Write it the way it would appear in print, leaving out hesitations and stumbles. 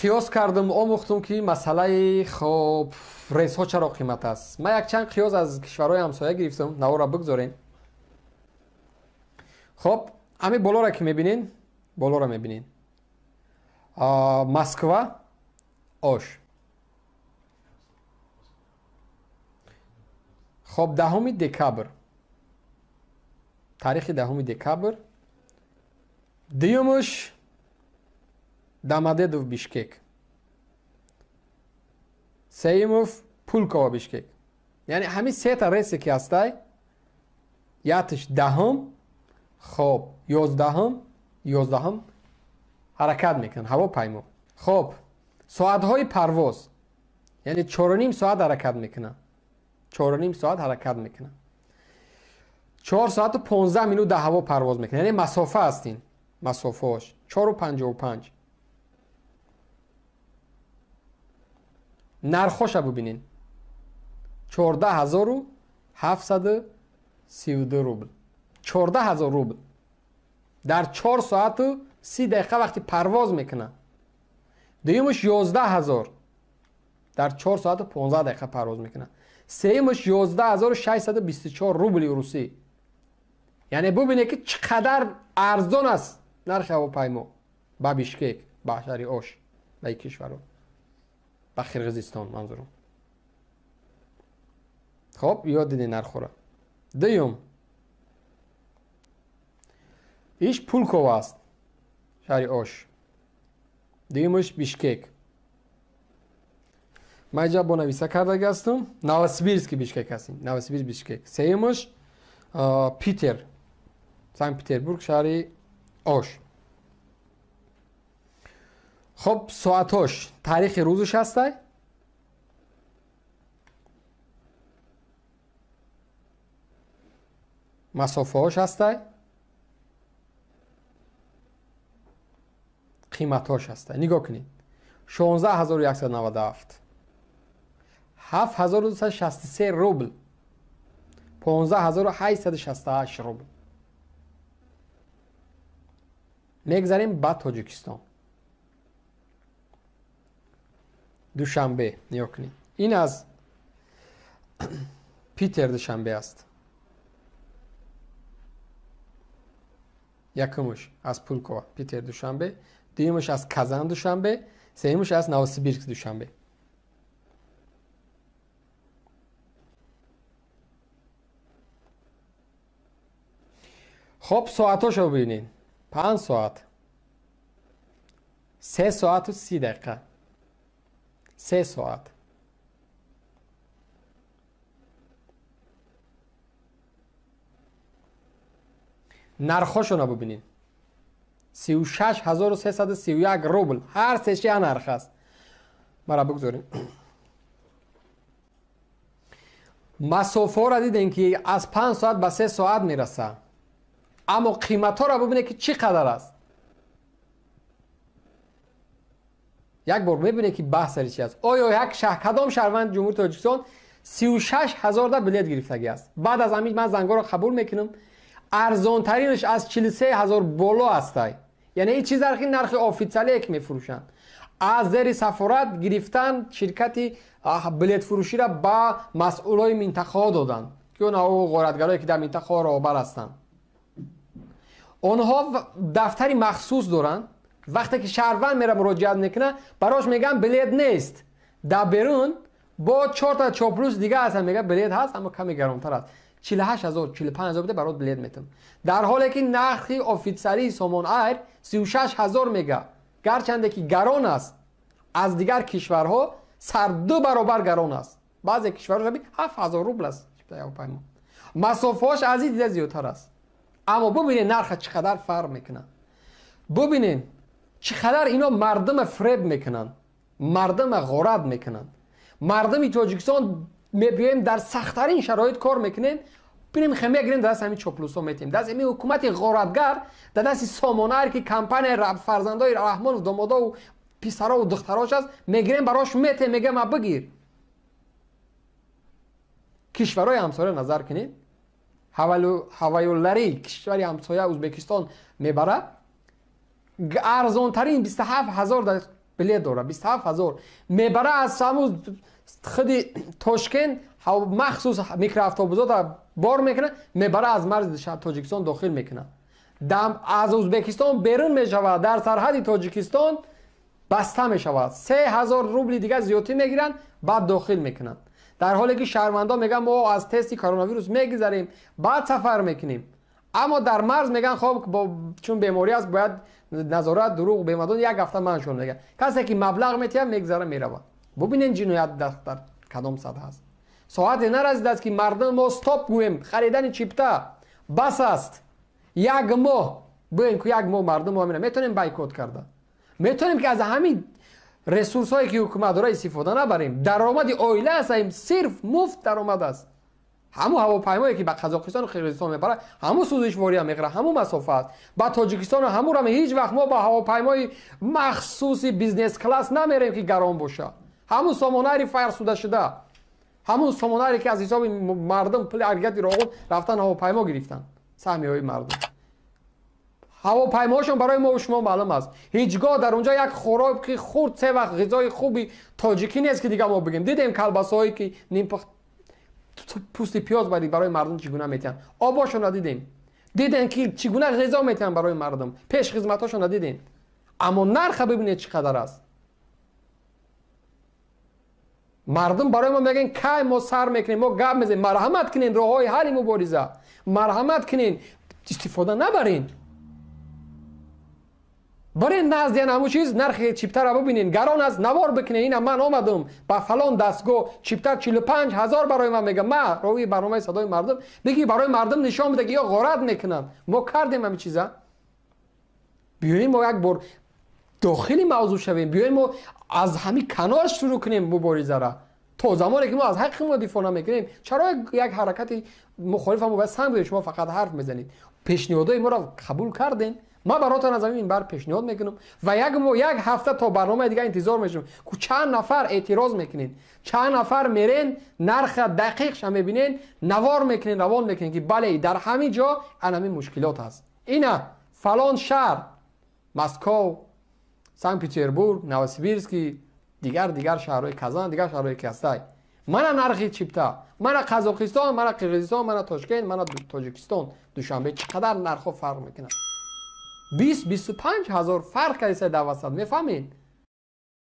Қиёс кардам, омӯхтум, ки масъалаи хоб рейсҳо чаро қимат аст. Ман якчанд қиёс аз кишварҳои ҳамсоя гирифтам, наворро бигзорем. Хоб, ҳамин болоро ки мебинен, болоро мебинен. Москва, Ош. Хоб, 10 декабр. Таърихи 10 декабр. Дуюмаш Домодедово Бишкек. Сеюмов Пулково Бишкек. Яъне ҳамин сета рейсе ки ҳастай, ятиш 10-ум, хоб 11-ум, 11-ум ҳаракат мекунанд ҳавопаймо. Хоб, соатҳои парвоз, яъне 4.5 соат ҳаракат мекунанд. 4.5 соат ҳаракат мекунанд. 4 соату 15 минут дар ҳаво парвоз мекунанд. Яъне масофа аст ин. Масофаош 4.55. Нархоша бубинед. 14732 рубл. 14000 рубл. Дар 4 соату 30 дақиқа вақти парвоз мекунад. Дуюмаш 11000. Дар 4 соату 15 дақиқа парвоз мекунад. Сеюмаш 11624 рубли русӣ. Яъне бубинед, ки чӣ қадар арзон аст нархи ҳавопаймо ба Бишкек, ба шаҳри Ош, ба ин кишварҳо, ба Қирғизистон манзурам. Хоб, ёд дидед нархҳоро. Дуюм, иш Пулково аст, шаҳри Ош. Дуюмаш Бишкек. Ман инҷа бо нависа кардаги ҳастам. Новосибирски Бишкек ҳастем. Новосибирск Бишкек. Сеюмаш Питер, Санкт-Петербург, шаҳри Ош. Хоб, соатҳош, таърихи рӯзаш ҳастай. Масофаҳош ҳастай. Қиматҳош ҳастай. Нигоҳ кунед. 16197. 7263 рубл. 15868 рубл. Мегзарем ба Тоҷикистон. Душанбе, нигоҳ кунед. Ин аз Питер Душанбе аст. Якумаш аз Пулково, Питер Душанбе, дуюмаш аз Казан Душанбе, сеюмаш аз Новосибирск Душанбе. Хоб, соатҳошо бибинед. 5 соат. 3 соату 30 дақиқа. 3 соат. Нархҳошонро бибинед. 36331 рубл. Ҳар сеши як нарх аст. Мара бигзорем. Масофаҳоро дидем, ки аз 5 соат ба 3 соат мерасад. Аммо қиматҳоро бибинед, ки чӣ қадар аст. Як бор мебинед, ки баҳс сари чи аст. Оё як шаҳр, кадом шаҳрванди Ҷумҳурии Тоҷикистон 36000 да билет гирифтагӣ аст? Баъд аз ҳамин ман зангҳоро қабул мекунам. Арзонтаринаш аз 43000 боло ҳастай. Яъне ин чиз нархи официалие ки мефурӯшанд. Аз зери сафорат гирифтан ширкати билетфурӯширо ба масъулои минтақаҳо доданд, ки онҳо ғоратгарое ки дар минтақаҳо роҳбар ҳастанд. Онҳо дафтари махсус доранд. Вақте ки шаҳрванд мера муроҷиат мекунад, барош мегӯянд билет нест. Дар берун бо 4та чоплус дига ҳастанд, мегӯяд билет ҳаст, аммо каме гаронтар аст. 48000, 45000 буда барот билет метам. Дар ҳоле ки нархи официалии Сомон Айр 36000 мега. Гарчанде ки гарон аст, аз дигар кишварҳо сар 2 баробар гарон аст. Баъзе кишварҳо 7000 рубл аст. Масофаҳош аз ин дида зиёдтар аст. Аммо бубинед нарха чӣ қадар фарқ мекунад. Бубинед чӣ қадар ино мардума фиреб мекунанд, мардума ғорат мекунанд. Мардуми Тоҷикистон мебиёем дар сахттарин шароит кор мекунем, бинем хе мегирем дар дасти ҳамин чоплусҳо метем. Даст ҳамин ҳукумати ғоратгар, дар дасти Сомон Айр ки компания фарзандои Раҳмонов, домодову писарову духтарош аст, мегирем барош метем, мегӯям ма бигир. Кишварҳои ҳамсоя назар кунед. Ҳаваюллари кишвари ҳамсоя Ӯзбекистон мебарад. Арзонтарин 27000 дар билет дора, 27 000 мебара аз ҳамун худи Тошкент, махсус микроавтобусота бор мекунад, мебара, аз марзи Тоҷикистон дохил мекунад, аз Ӯзбекистон берун мешавад, дар сарҳади Тоҷикистон баста мешавад, 3000 рубли дигар зиёдтӣ мегиранд, баъд дохил мекунанд. Дар ҳоле ки шаҳрвандон мегӯянд, мо аз тести коронавирус мегузарем, баъд сафар мекунем, аммо дар марз мегӯянд, хоб, чун беморӣ аст, бояд назорат. Дурӯғ бемадон, як ҳафта маншон мегӯянд. Касе ки маблағ метиҳад, мегузара, меравад. Бубинед, ҷиноят дар кадом сатҳ аст. Соате нарасидааст, ки мардум мо стоп гӯем харидани чипта? Бас аст. Як моҳ бигӯем, ки як моҳ мардум мо метавонем бойкот карда, метавонем, ки аз ҳамин ресурсҳое, ки ҳукумат дора, истифода набарем. Даромади оила аст, сирф муфт даромад аст. Ҳамун ҳавопаймое, ки ба Қазоқистону Қирғизистон мебарад, ҳамун сӯзишвория мехӯрад, ҳамун масофа аст. Ба Тоҷикистону ҳамунрам ҳеҷ вақт мо ба ҳавопаймои махсуси бизнес-класс намерем, ки гарон бошад. Ҳамун Сомонари фарсуда шуда, ҳамун Сомонаре, ки аз ҳисоби мардум, пули агрегати Роғун рафтан, ҳавопаймо гирифтанд, саҳмиҳои мардум, ҳавопаймоҳошон барои мо шумо маълум аст. Ҳеҷ гоҳ дар унҷо як хӯроки хурд, се вақт ғизои хуби тоҷикӣ нест, ки дигар мо бигем. Дидем, калбасоҳое, ки нимпухт, пӯсти пиёз барои мардум чӣ гуна метиҳанд. Обошонро дидем, дидем, ки чӣ гуна ғизо метиҳанд барои мардум, пеш хизматҳошонро дидем, аммо нарха бибинед, чӣ қадар аст. Мардум барои мо мегӯянд, кай мо сар мекунем, мо гап мезанем. Марҳамат кунен, роҳҳои ҳалли мубориза, марҳамат кунен, истифода набарен. Барен назди ҳамун чиз, нархи чиптара бубинен, гарон аст, навор бикунен. Ина ман омадам ба фалон дастгоҳ, чиптар 45 000 барои ман мегӯям. Ма ровии барномаи «Садои мардум» бигӣ, барои мардум нишон бида, ки ё ғорат мекунанд. Мо кардем ҳамин чиза. Биёем, мо як бор дохили мавзӯъ шавем, биёем, мо аз ҳамин канор шурӯъ кунем муборизара. То замоне ки мо аз ҳаққи мо дифоъ намекунем, чаро як ҳаракати мухолифа мо бояд санг бидем? Шумо фақат ҳарф мезанед, пешниҳодҳои моро қабул кардем. Ман баротон аз ҳамин минбар пешниҳод мекунам ва як як ҳафта то барномаи дигар интизор мешавам, ку чанд нафар эътироз мекунед, чанд нафар мерен, нарха дақиқша мебинен, навор мекунен, равон мекунен, ки бале, дар ҳамин ҷо ан ҳамин мушкилот ҳаст. Ина фалон шаҳр, Москов, Санкт Петербург, Новосибирский, дигар дигар шаҳрҳои Казан, дигар шаҳрҳое, ки ҳастай, мана нархи чипта, мана Қазоқистон, мана Қирғизистон, мана Тошкент, мана Тоҷикистон, Душанбе, чӣ қадар нархҳо фарқ мекунад. 20-25 ҳазор фарқ кардиса дар васат, мефаҳмед?